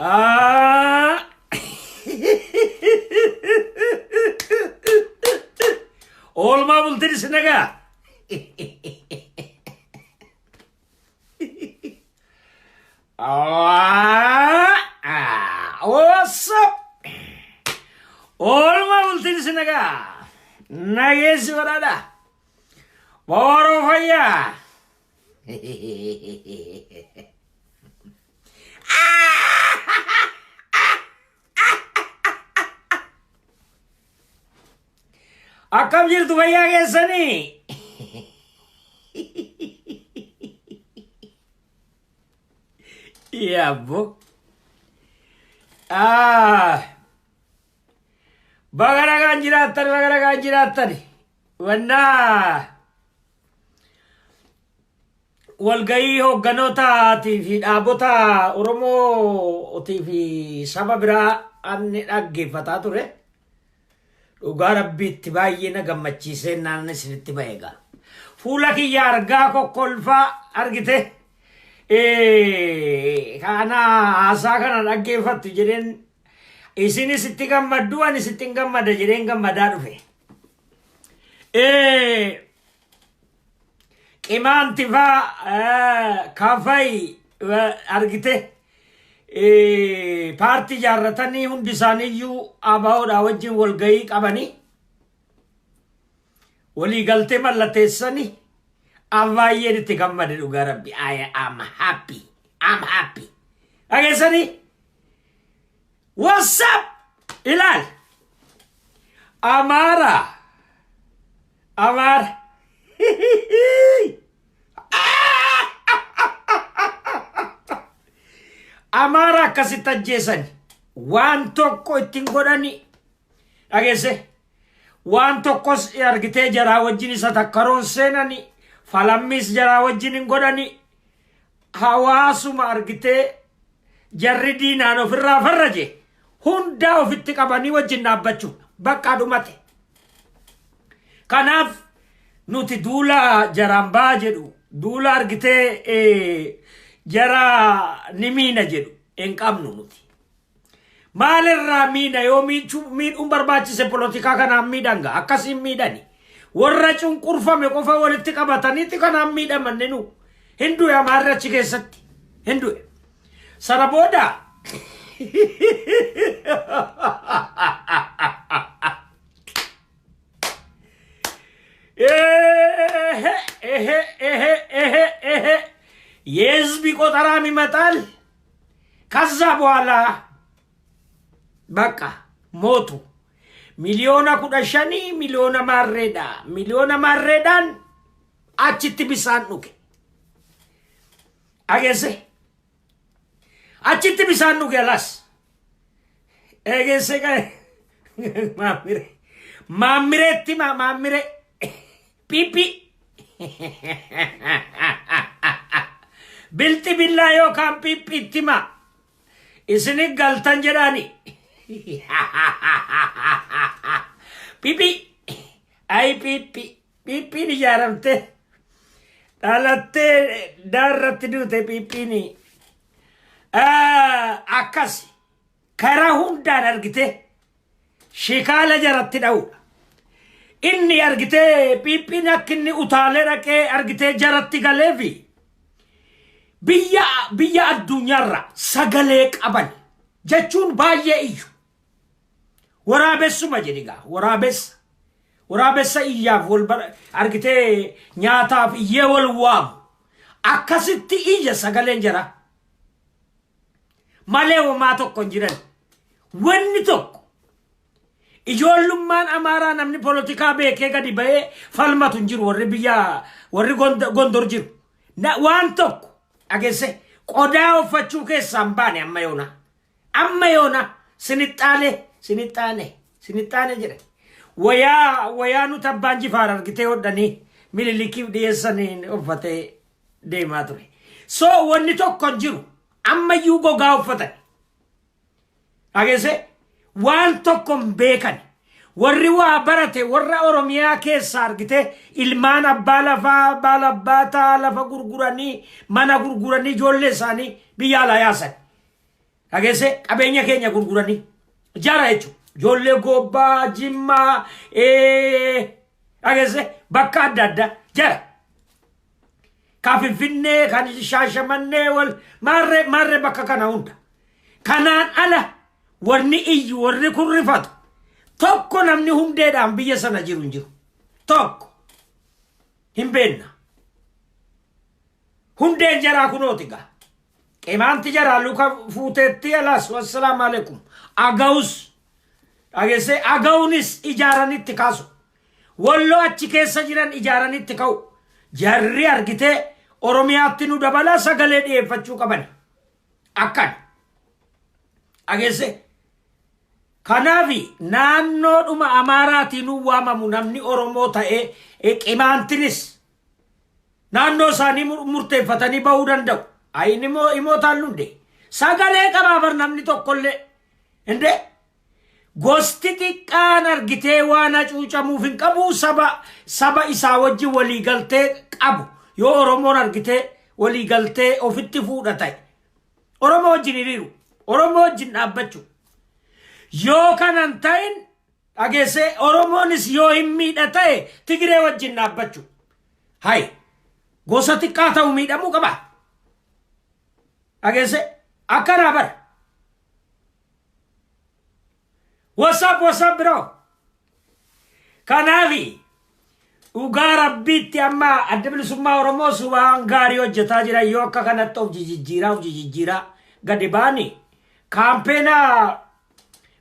Ah. Oolmaa bultiin isin nagaa. Ah, what's up? Oolmaa bultiin isin nagaa. Nageessi badhaadha. Booroo fayyaa. Akkam jirtu fayyaa keessanii? Yaabbo. Ah. Baga nagaan jiraattan, baga nagaan jiraattan. Wannaa walgahii hoogganotaatii fi dhaabota Oromootii fi saba biraa anni dhaggeeffataa ture. Dhugaa Rabbiitti baay'ee na gammachiisee naan isinitti ba'e egaa. Fuula kiyya argaa kokkolfaa argite. Kana haasaa kana dhaggeeffattu jedheen isinis itti gammaddu anis itti hin gammada jedheen gammadaa dhufe. Qimaanti faa kafay argite paartii ijaarratanii hundi isaaniiyyuu ABOdhaa wajjin walgahii qabanii walii galtee mallatteessanii an baay'een itti gammade dhugaa Rabbi. I am happy. I'm happy. Dhageessanii? What's up? Ilaal. Amaara. Amaara. Amaara akkasitti ajjeesani. Waan tokko ittiin godhani. Dhageesse. Waan tokkos argitee jaraa wajjin isa takkaroon seenani. Falammiis jaraa wajjin hin godhani. Hawaasuma argitee jarri diinaan ofirraa farraje hundaa ofitti qabanii wajjin dhaabbachuu bakka dhumate. Kanaaf nuti duula jaraan baa jedhu, duula argitee jara ni miina jedhu hin qabnu nuti. Maalirraa miidha yoo miidhuun barbaachise polotikaa kanaan miidhanga akkasiin miidhani. Warra cunqurfame qofa walitti qabataniiti kanaan miidhaman nu. Hin du'e Amaarri achi keessatti. Hin du'e. Sana booda ehe ehe ehe ehe ehe የህዝብ ቆጠራም ይመጣል። ከዛ በኋላ በቃ ሞቱ። 15,000,000 miliyoona maarreedha. Miliyoona maarreedhaan achitti bisaan dhuge. Dhageesse? Achitti bisaan dhuge alas. Dhageesse qabe? Maammire. Maammireetti maammire. Piippi. Bilxi billaa yookaan piippiitti himaa. Isinit galtan jedhaani. Piippi. Ay piippi. Piippiin ijaaramte. Dhalattee daarratti duute piippiin. Akkas. Karaa hundaan argite shikaala jaratti dha'uudha. Inni argitee piippiin akka inni utaalee dhaqee argitee jaratti galeefi biyya biyya addunyaarra sagalee qaban jechuun baay'ee iyyu. Waraabessuma jedhi gaa waraabessa. Waraabessa iyyaaf wal argitee nyaataaf iyyee wal waamu. Akkasitti iyya sagaleen jara. Malee homaa tokko hin jiran. Wanni tokko ijoollummaan Amaaraa namni polotikaa beekee gadi ba'ee falmatu hin jiru warri biyya warri Gondor jiru. Waan tokko dhageesse qodaa uffachuu keessaa hin baane amma yoona. Amma yoona sinixxaalee sinixxaalee sinixxaalee jedhe. Wayaa wayaa nuti abbaan Jifaar argitee hodhanii Minilikiif dhiyeessaniin uffatee deemaa ture. So wanni tokko hin jiru. Ammayyuu gogaa uffatan. Dhageesse? Waan tokko hin beekan. Warri waa barate warra Oromiyaa keessa argite ilmaan abbaa lafaa abbaa labbaataa lafa gurguranii mana gurguranii ijoollee isaanii biyya alaa yaasan. Dhageesse, qabeenya keenya gurguranii jara jechuudha. Ijoollee Gobbaa, Jimmaa, dhageesse, bakka adda addaa jara. Kan Finfinnee, kan Shaashamannee, wal maarree maarree bakka kana hunda. Kanaan ala warni iyyu, warri kurrifatu tokko, namni hundeedhaan biyya sana jiru hin jiru. Tokko hin beenna. Hundeen jaraa kunooti gaa. Qimaanti jaraa luka fuuteetti alas, wassalaamu alaikum. Agawus, dhageessee, agawunis ijaaranitti kaasu. Walloo achi keessa jiran ijaaranitti ka'u. Jarri argitee Oromiyaatti nu dabalaa sagalee dhiyeeffachuu qaban. Akkan. Dhageessee. Kanaafi naannoodhuma Amaaraatiin nu waamamu namni Oromoo ta'ee, qimaantinis naannoo isaanii murteeffatanii bahuu danda'u. Ayin immoo imootaan lunde. Sagalee qabaa bar namni tokkollee. Indee gosti xiqqaan argitee waan hacuucamuuf hin qabu, saba isaa wajjin waliigaltee qabu. Yoo Oromoon argitee waliigaltee ofitti fuudha ta'e, Oromoo wajjin hiriiru, Oromoo wajjin dhaabbachuu. Yoo kanan ta'in, dhageessee, Oromoonis yoo hin miidha ta'e Tigiree wajjin dhaabbachuu. Hay, gosa xiqqaa ta'u miidhamuu qaba. Dhageessee, akkanaa bara. What's up, what's up, bro? Kanaafi dhugaa Rabbiitti amma Adda Bilisummaa Oromoos waan gaarii hojjetaa jira. Yoo akka kanatti of jijjiiraa, of jijjiiraa gadi baani, campaign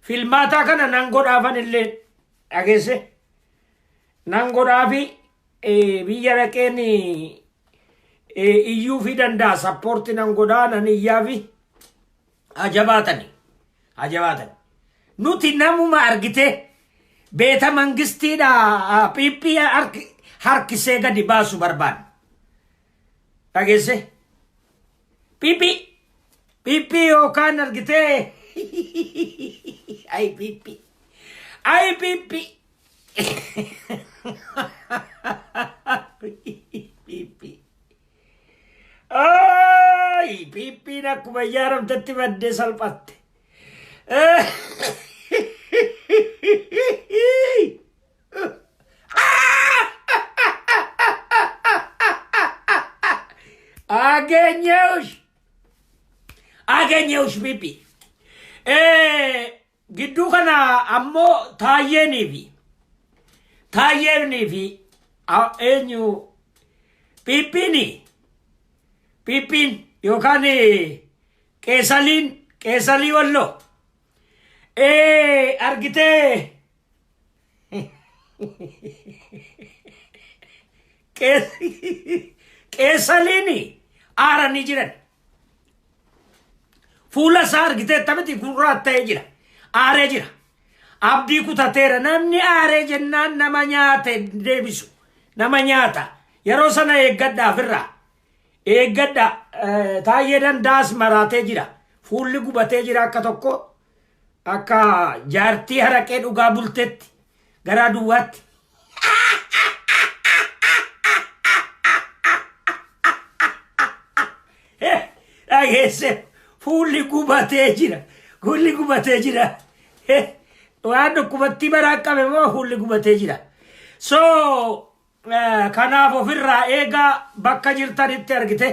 filmaataa kana nan godhaafan illee, dhageesse, nan godhaafi biyya dhaqeen iyyuu fi danda'a, support nan godhaa, nan iyyaafi. Ajabaatani, ajabaatani. Nuti namuma argite beeta mangistiidha PP harkisee gadi baasu barbaanna. Dhageesse? PP. PP yookaan argitee ay PP. Ay PP. PP. Ay PP'n akkuma ijaaramtetti baddee salphatte. አገኘሁሽ፣ አገኘሁሽ PP. Gidduu kana ammoo Taayyeenii fi eenyu, PP'n PP'n yookaan qeesaliin, qeesalii Walloo argitee qeesaliin aaranii jiran. Fuula isaa argitee taphati gurraatta'ee jira. Aaree jira. Abdii kutateera. Namni aaree jennaan nama nyaate deebisu. Nama nyaata. Yeroo sana eeggadhaa ofirraa. Eeggadha. Taayyee Dandaas maraatee jira. Fuulli gubatee jira akka tokko. Akka jaartii haraqee dhugaa bultetti. Garaa duwwaatti. Dhageesse, fuulli gubatee jira. Fuulli gubatee jira. Waan dhukkubatti baraa qabe moo fuulli gubatee jira. So kanaaf ofirraa eegaa, bakka jirtanitti argite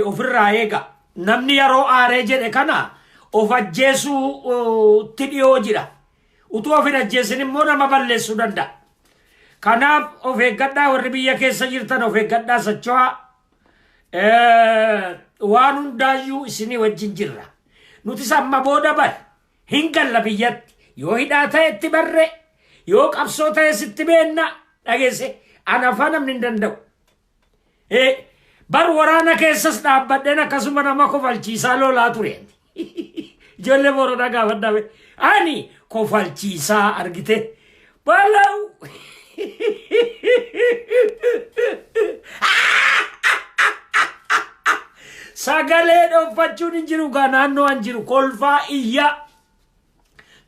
ofirraa eegaa. Namni yeroo aaree jedhe kana of ajjeesuutti dhiyoo jira. Utuu of hin ajjeesin immoo nama balleessuu danda'a. Kanaaf of eeggadhaa, warri biyya keessa jirtan of eeggadhaa, socho'aa. Waan hundaayyuu isinii wajjin jirra. Nutis amma booda bar hin galla biyyatti. Yoo hidhaa ta'e itti barre, yoo qabsoo ta'e sitti beenna, dhageesse, ana namni hin danda'u. Bar waraana keessas dhaabbadheen akkasuma nama kofalchiisaa lolaa ture. Ijoollee Booranaa gaafadhaa. Ani kofalchiisaa argite. Balaw! Sagalee dhoffachuun hin jiru gaa, naannoo an jiru kolfaa iyyaa.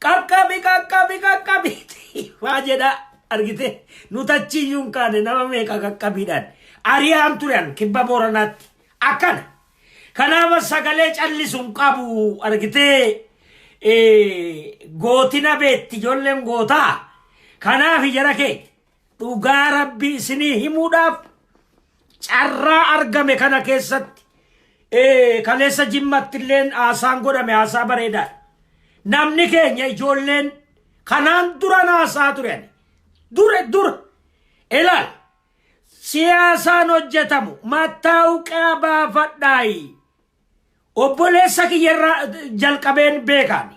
Qaqqabi, qaqqabi, qaqqabi waa jedha, argite, nuti achiyyuu hin kaane, nama meeqa qaqqabiidhaan ari'aan turan kibba Booranaatti akkana. Kanaaf sagalee callisu hin qabu argitee gootina beetti ijoolleen gootaa. Kanaaf jara keenya dhugaa Rabbii isinii himuudhaaf carraa argame kana keessatti kaleessa Jimmatti illeen haasaan godhame haasaa bareedaadha. Namni keenya ijoolleen kanaan dura haasaa ture ani. Dura dura ilaal, siyaasaan hojjetamu mattaawqaa baafadhaayi. Obboleessa kiyyarraa jalqabeen beekaani.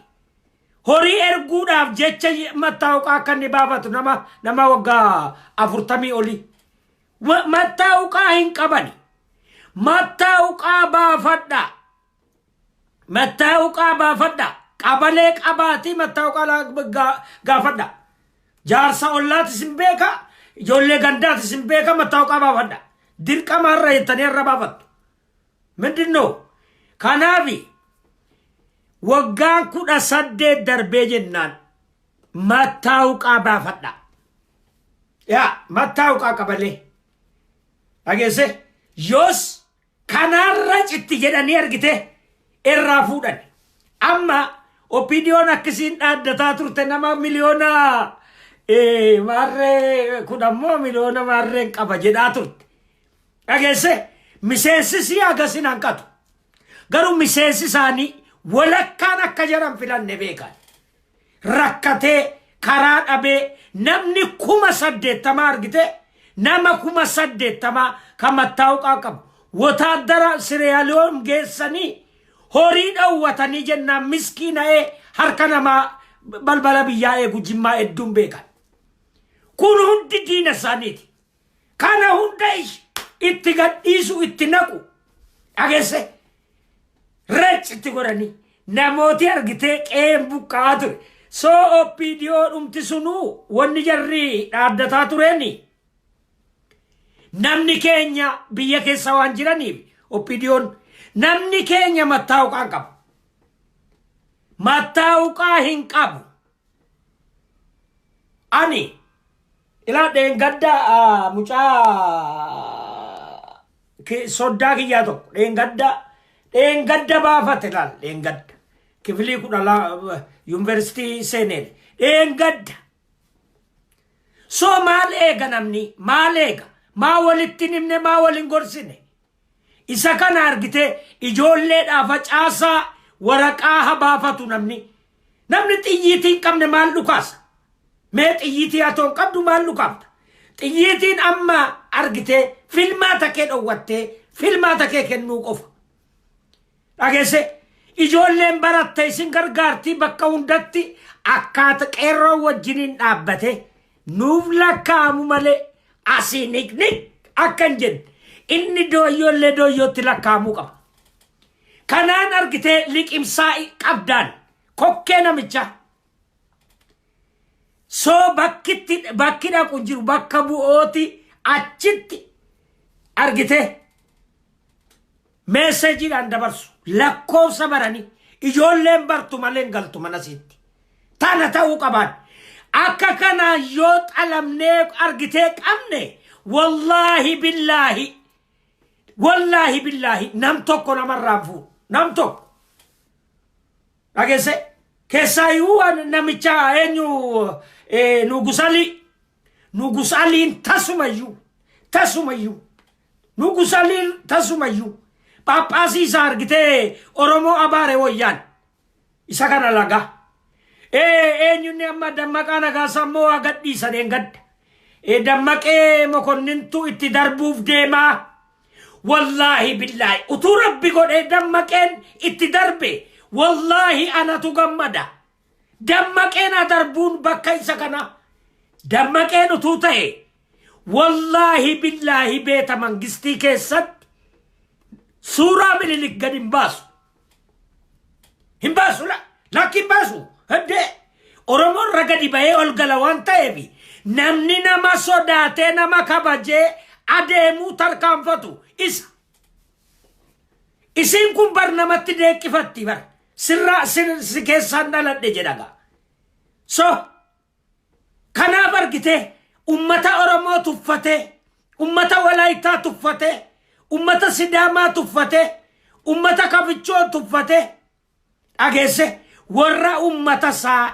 Horii erguudhaaf jecha mattaawqaa akka inni baafatu nama waggaa 40 olii. Mattaawqaa hin qabani. Mattaawqaa baafadhaa. Mattaawqaa baafadhaa. Qabalee qabaatii mattaawqaa gaafadhaa. Jaarsa ollaatis hin beeka. Ijoollee gandaatis hin beeka, mattaawqaa baafadhaa. Dirqama har'a jettanii har'a baafattu. Mindinoo? Kanaafi waggaan 18 darbee jennaan mattaawqaa baafadhaa. Yaa mattaawqaa qabalee. Dhageesse, yoos kanaarra citti jedhanii argite irraa fuudhan. Amma OPDOn akkasiin dhaaddataa turte, nama miliyoona maarree kudhammoo miliyoona maarreen qaba jedhaa turte. Dhageesse, miseensi si agasin hanqatu. Garuu miseensi isaanii walakkaan akka jedhan filanne beekan. Rakkatee karaa dhabee namni 80,000 argite, nama 80,000 kan mattaawqaa qabu. Wotaaddara Siriyaaliyoon geessanii horii dhowwatanii jennaan miskiina'ee harka namaa balbala biyyaa eegu Jimmaa hedduun beekan. Kun hundi diina isaaniiti. Kana hunda itti gadhiisu, itti naqu. Dhageesse, rec itti godhanii namooti argitee qe'een buqqa'aa ture. Soo OPDO dhumti sunuu wanni jarri dhaaddataa tureeni. Namni keenya biyya keessa waan jiraniif OPDOn namni keenya mattaawqaa qabu. Mattaawqaa hin qabu. Ani ilaa dheengadda mucaa soddaa kiyyaa tokko dheengadda baafate. Laal, dheengadda kifilii 12 yuunivarsiitii seeneen dheengadda. So maal eega namni? Maal eega? Maa walitti hin himne? Maa waliin gorsine? Isa kana argite, ijoolleedhaa facaasaa waraqaa habaafatu namni. Namni xiyyiitii hin qabne maal dhukaasa? Mee xiyyiitii haa ta'u qabdu maal dhukaafta? Xiyyiitiin amma argite filmaata kee dhowwattee filmaata kee kennuu qofa. Dhageesse, ijoolleen baratte isin gargaartii bakka hundatti akkaata qeerroo wajjiniin dhaabbate nuuf lakkaa'amu malee asii niqniq akka hin jenne, inni dooyyoollee dooyyootti lakkaa'amuu qaba. Kanaan argitee liqimsaa qabdaan kokkee namichaa. Soo bakkitti bakki dhaqu hin jiru, bakka bu'ooti achitti argitee meeseejiidhaan dabarsu lakkoofsa baranii ijoolleen bartu malee hin galtu mana siitti. Tana ta'uu qabaan. Akka kanaan yoo xalamnee argitee qabne, wallaahi billaahi, wallaahi billaahi, nam tokko namarraan fuudhu, nam tokko. Dhageesse, keessaayyuu namicha eenyu, Nugusalii, Nugusaliin tasumayyuu, tasumayyuu, Nugusaliin tasumayyuu Phaaphaasii isaa argitee Oromoo abaare wayyaan isa kana lagaa. Eenyunni amma Dammaqaa Nagaasaa immoo waa gadhiisan gadda. Dammaqee Mokonnintu itti darbuuf deemaa. Wallaahi billaahi, utuu Rabbi godhee Dammaqeen itti darbe, wallaahi anatu gammada. Dammaqeen darbuun bakka isa kana. Dammaqeen utuu ta'e, wallaahi billaahi, beeta mangistii keessatti suuraa Minilik gad hin baasu. Hin baasu, lakki hin baasu. Heddee Oromoon ragadi bahee ol gala waan ta'eef namni nama sodaatee nama kabajee adeemuu tarkaanfatu isa. Isiin kun bar namatti deeqqifatti bar. Sirraa si keessaan dhaladhe jedha gaa. So kanaaf argitee ummata Oromoo tuffatee, ummata Walaayitaa tuffatee, ummata Sidaamaa tuffatee, Ummata kafichoo tuffate, dhageesse, warra ummata isaa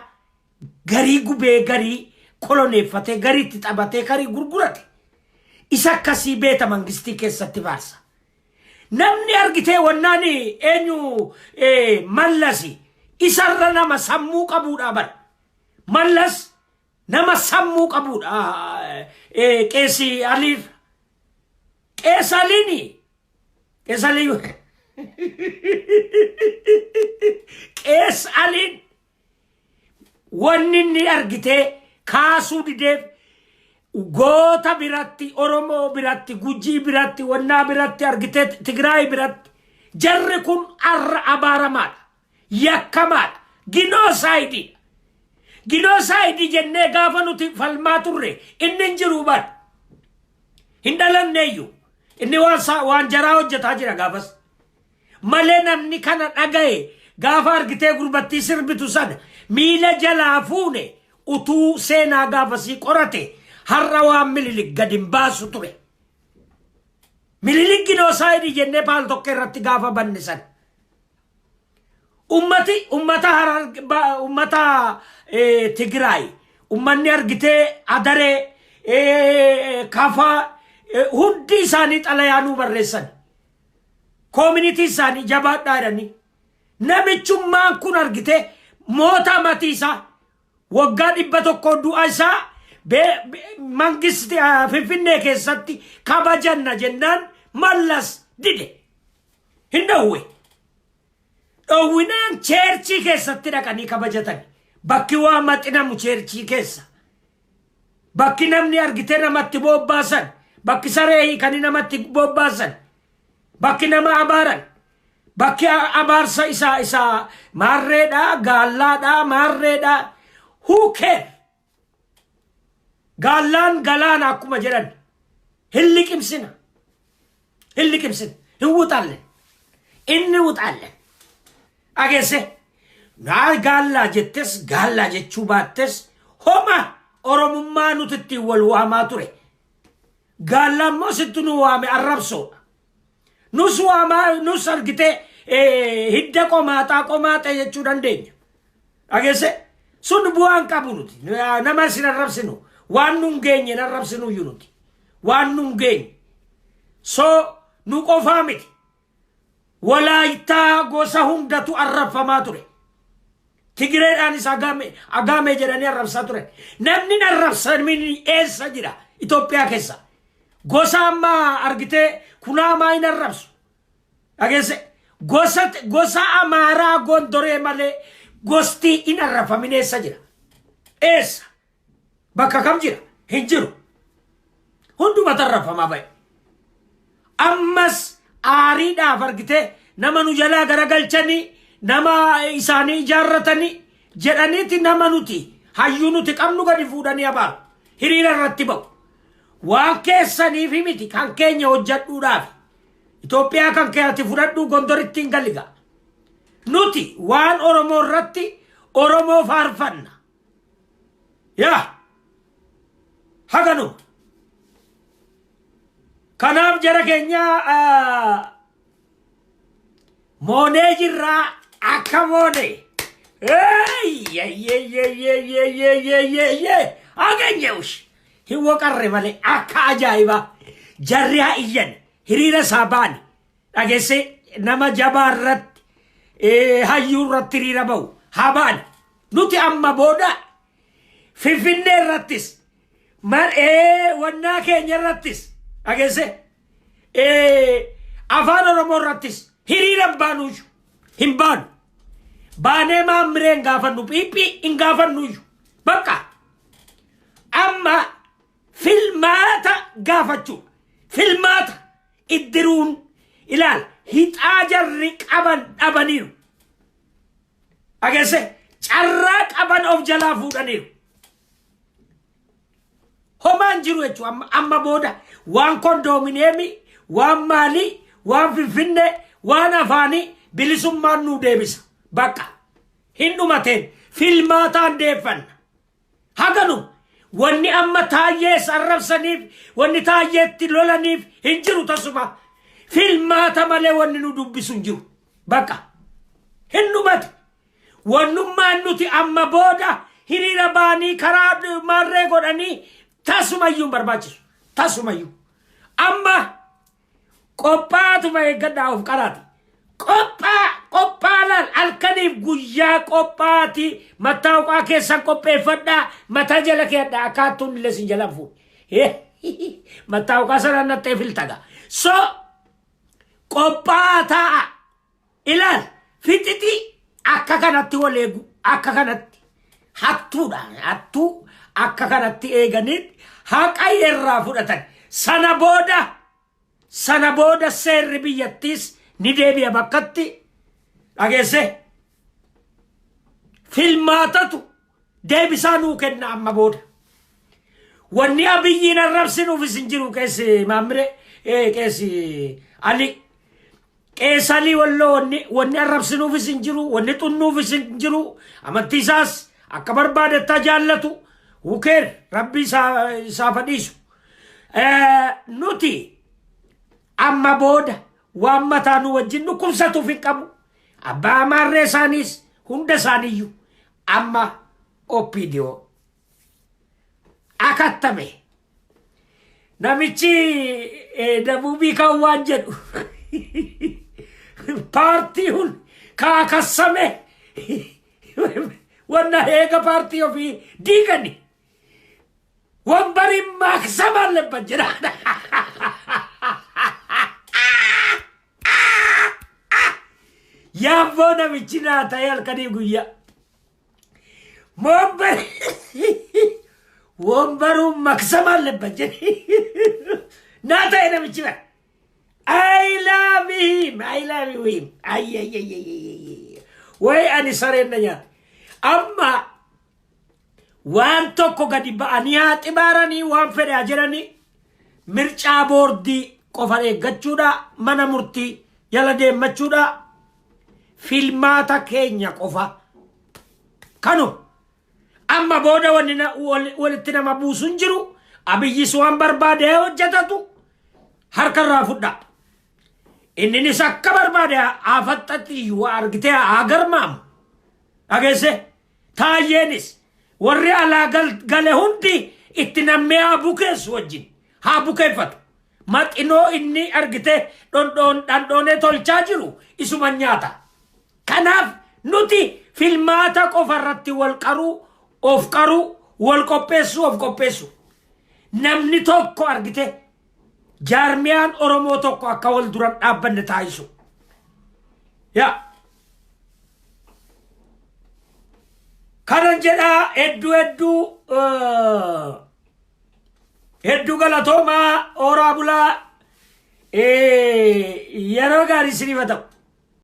garii gubee, garii koloneeffatee, garii itti taphatee, garii gurgurate. Isa akkasii beeta mangistii keessatti faarsa. Namni argitee wannaan eenyu Mallasi isarra nama sammuu qabuudha bara. Mallas nama sammuu qabuudha Qeesii Aliirra. Qees Aliini Qees Alii Qees Aliin wanni inni argitee kaasuu dideef goota biratti, Oromoo biratti, Gujii biratti, wannaa biratti, argitee Tigraay biratti jarri kun arra abaaramaadha. Yakkamaadha. Genocide. Genocide jennee gaafa nuti falmaa turre inni hin jiru bar. Hin dhalanneeyyuu. Inni waan jaraa hojjetaa jira gaafas. Malee namni kana dhagaye gaafa argitee gurbattii sirbitu sana miila jalaa fuune utuu seenaa gaafasii qorate har'a waan Mililik gad hin baasu ture. Mililik genocide jennee paal tokko irratti gaafa banne sana. Ummati ummata Harar, ummata Tigraay, ummanni argitee Adaree, Kafaa, hundi isaanii xalayaa nuu barreessan. Community isaanii jabaadhaa jedhanii. Namichummaan kun argitee moota matii isaa waggaa 100 du'a isaa mangisti Finfinnee keessatti kabajanna jennaan Mallas dide. Hin dhowwe. Dhowwinaan church keessatti dhaqanii kabajatan. Bakki waa maxinamu church keessa. Bakki namni argitee namatti bobbaasan. Bakki saree hiikanii namatti bobbaasan. Bakki nama abaaran. Bakki abaarsa isaa maarreedhaa, gaallaadhaa, maarreedhaa. Who care? Gaallaan galaana akkuma jedhan. Hin liqimsina. Hin liqimsina. Hin wuxaalle. Inni wuxaalle. Dhageesse. Naa gaallaa jettes gaallaa jechuu baattes homa Oromummaa nuti ittiin wal waamaa ture. Gaallaa immoo sitti nu waame arrabsoodha. Nus waamaa nus argitee hidda qomaaxaa qomaaxee jechuu dandeenya. Dhageesse, sun bu'aan qabu nuti. Nama isin arrabsinu waan nun geenye hin arrabsinu iyyuu nuti. Waan nun geenye. So nu qofaa miti. Walaayittaa gosa hundatu arrabfamaa ture. Tigireedhaanis agaame agaame jedhanii arrabsaa ture. Namni hin arrabsamin eessa jira Itoophiyaa keessa? Gosa amma argitee kunaamaa hin arrabsu. Dhageesse, gosa Amaaraa Gondoree malee gosti hin arrabfamin eessa jira? Eessa? Bakka kam jira? Hin jiru. Hundumatu arrabfamaa ba'e. Ammas aariidhaaf argitee nama nu jalaa garagalchanii, nama isaanii ijaarratanii jedhaniiti nama nuti hayyuu nuti qabnu gadi fuudhanii abaaru. Hiriira irratti ba'u. Waan keessaniif miti, kan keenya hojjedhuudhaaf. Itoophiyaa kan kee ati fudhadhuu Gondoritti hin galiga. Nuti waan Oromoo irratti Oromoo faarfanna. Yaa haganuma. Kanaaf jara keenya, moonee jirraa akka moone. Aganyeewsh hin waqarre malee akka ajaa'ibaa jarri haa iyyan, hiriira isaa baani, dhageesse, nama jabaa irratti, hayyuu irratti hiriira ba'u haa baani. Nuti amma booda Finfinnee irrattis, mar'ee wannaa keenya irrattis, dhageesse, afaan Oromoo irrattis hiriira hin baanuuyyu, hin baanu. Baanee maammiree hin gaafannu, phiiphii hin gaafannuuyyu. Bakka amma filmaata gaafachuu, filmaata iddiruun ilaal hixaa jarri qaban dhabaniiru. Dhageesse, carraa qaban of jalaa fuudhaniiru. Homaan jiru jechuudha amma booda waan kondoominiyeemii, waan maalii, waan Finfinnee, waan afaanii bilisummaan nuu deebisa. Bakka hin dhumateen filmaataan deeffanna. Haganu wanni amma Taayyees arrabsaniif, wanni Taayyeetti lolaniif hin jiru tasuma. Filmaata malee wanni nu dubbisu hin jiru. Bakka hin dhumate. Wannummaan nuti amma booda hiriira baanii karaa maarree godhanii tasumayyuu hin barbaachisu. Tasumayyuu. Amma qophaatuma eeggadhaa of qaraati. Qophaa qophaa laal, halkaniif guyyaa qophaati. Mattaawqaa keessan qopheeffadhaa, mataa jala keedhaa, akkaattuun illee sin jalaan fuudhe. Mattaawqaa sanaan nattee filtaga. So qophaa taa'a. Ilaal, fixixii akka kanatti wal eegu, akka kanatti hattuudha, hattuu akka kanatti eeganiit haqa irraa fudhatan. Sana booda seerri biyyattiis ni deebi'a bakkatti. Dhageesse, filmaatatu deebisaa nuu kenna. Amma booda wanni Abiyyiin arrabsinuufis hin jiru. Qeessi Maammire, qeessi Ali, qeesalii Walloo, wanni arrabsinuufis hin jiru, wanni xunnuufis hin jiru. Amantii isaas akka barbaadettaa jaallatu hukeer, Rabbi isaa fadhiisu. Nuti amma booda waan mataa nu wajjin dhukkubsatuuf hin qabu. Abbaa maarree isaaniis, hunda isaaniiyyuu amma OPDO akattame. Namichi dabuubii kan waan jedhu paartii hun kaakassame wanna eega paartii ofii diigani ወንበሪ ማክሰም አለበት jedha. Yaabboo namichi naa ta'e halkanii guyyaa. ወንበሩን መክሰም አለበት jedhe. Naa ta'e namichi bara. I love him. I love him. Ay, ay, ay, ay, ay. Way ani sareen na nyaate. Amma waan tokko gadi ba'anii haa xibaaranii, waan fedhe haa jedhanii, mircaa boordii qofa eeggachuudha, mana murtii jala deemmachuudha, filmaata keenya qofa kanu. Amma booda wanni walitti nama buusu hin jiru. Abiyyis waan barbaade hojjetatu, harka irraa fudha. Inninis akka barbaade haa faxxatti iyyuu argitee haa garmaamu. Dhageesse, Taayyeenis warri alaa gale hundi itti nammee haa bukeessu, wajjin haa bukeeffatu. Maxinoo inni argite dhodhoon dhandhoonee tolchaa jiru isuma nyaata. Kanaaf nuti filmaata qofa irratti wal qaruu, of qaruu, wal qopheessuu, of qopheessu. Namni tokko argite jaarmiyaan Oromoo tokko akka wal duran dhaabbanne taasisu. Yaa. Kanan jedhaa, hedduu hedduu hedduu galatoomaa, ooraa bulaa, yeroo gaarii isiniif haa ta'u.